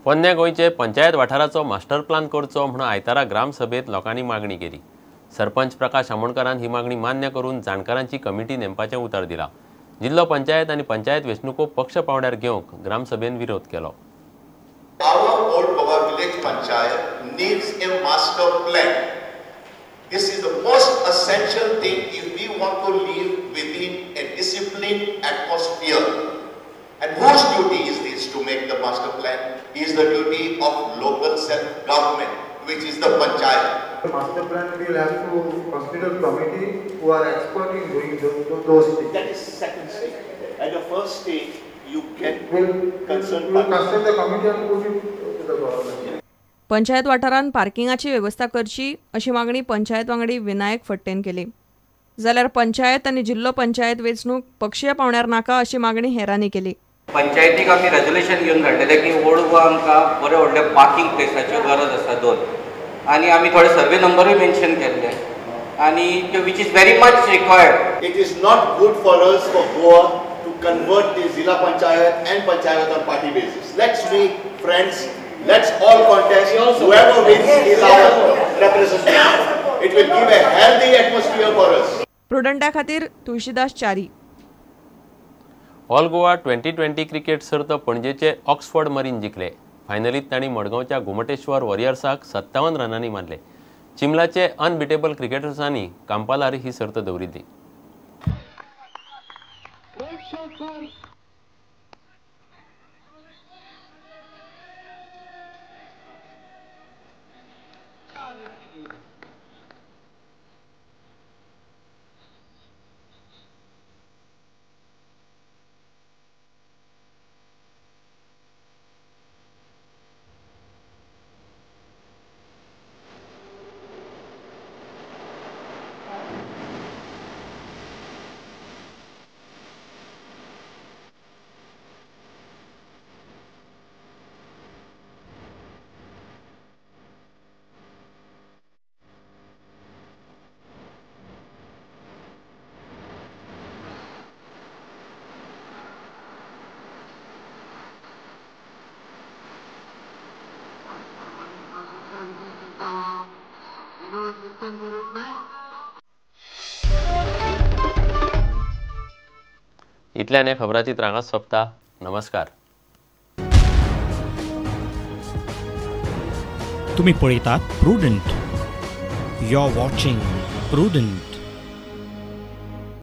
पोन्न्या गोंयचे panchayat वाठाराचो master plan करचो म्हणून आयतारा ग्रामसभेत लोकांनी मागणी केली. सरपंच प्रकाश आमोणकरान ही मागणी मान्य करून जाणकारांची कमिटी नेमपाचें उतर दिलां. जिल्लो पंचायत आनी पंचायत वेंचणुको पक्ष पांवड्यार घेवंक ग्रामसभेन विरोध केलो. Our Old Goa Village Panchayat needs a master plan. This is the most essential thing if we want to live within a disciplined atmosphere. And whose duty is this to make the master plan? Is the duty of local self-government, which is the panchayat. The master plan will have to consider committee who are expert in doing those things. That is second stage. At the first stage, you get concerned. We'll consult the committee and put it to the government. Panchayat वाठारांत पार्किंगाची वेवस्था करची अशी मागणी पंचायत वांगडी विनायक फट्टेन केली. जाल्यार पंचायत आनी जिल्लो पंचायत वेंचणूक पक्षीय पांवड्यार नाका अशी मागणी हेरांनी केली. पंचायतीक आमी रेजोल्युशन घेवन धाडलेलें की ओल्ड गोवा आमकां बरें व्हडलें पार्किंग प्लेसाच्यो गरज आसा दोन, आनी आमी थोडे सर्वे नंबरूय मेन्शन केल्ले आनी त्यो which is very much required. It is not good for us for Goa to convert the Zilla Panchayat and Panchayat on party basis. Let's be friends. Let's all contest. Whoever wins is our representative. It will give a healthy atmosphere for us. प्रुडंटा खातीर Tulsidas Chari. All Goa 2020 cricket सर्त पणजेचे Oxford marine जिखले. फायनलीत तांणी मडगांवच्या गोमटेश्वर वॉरियर्साक 57 रनांनी मारले. चिमलाचे unbeatable क्रिकेटर्सांनी कांपालार ही सर्त दवरिल्ली. इतल्याने खबराची त्रागात सोंपता. नमस्कार. तुम्ही पळयतात Prudent. You are watching Prudent.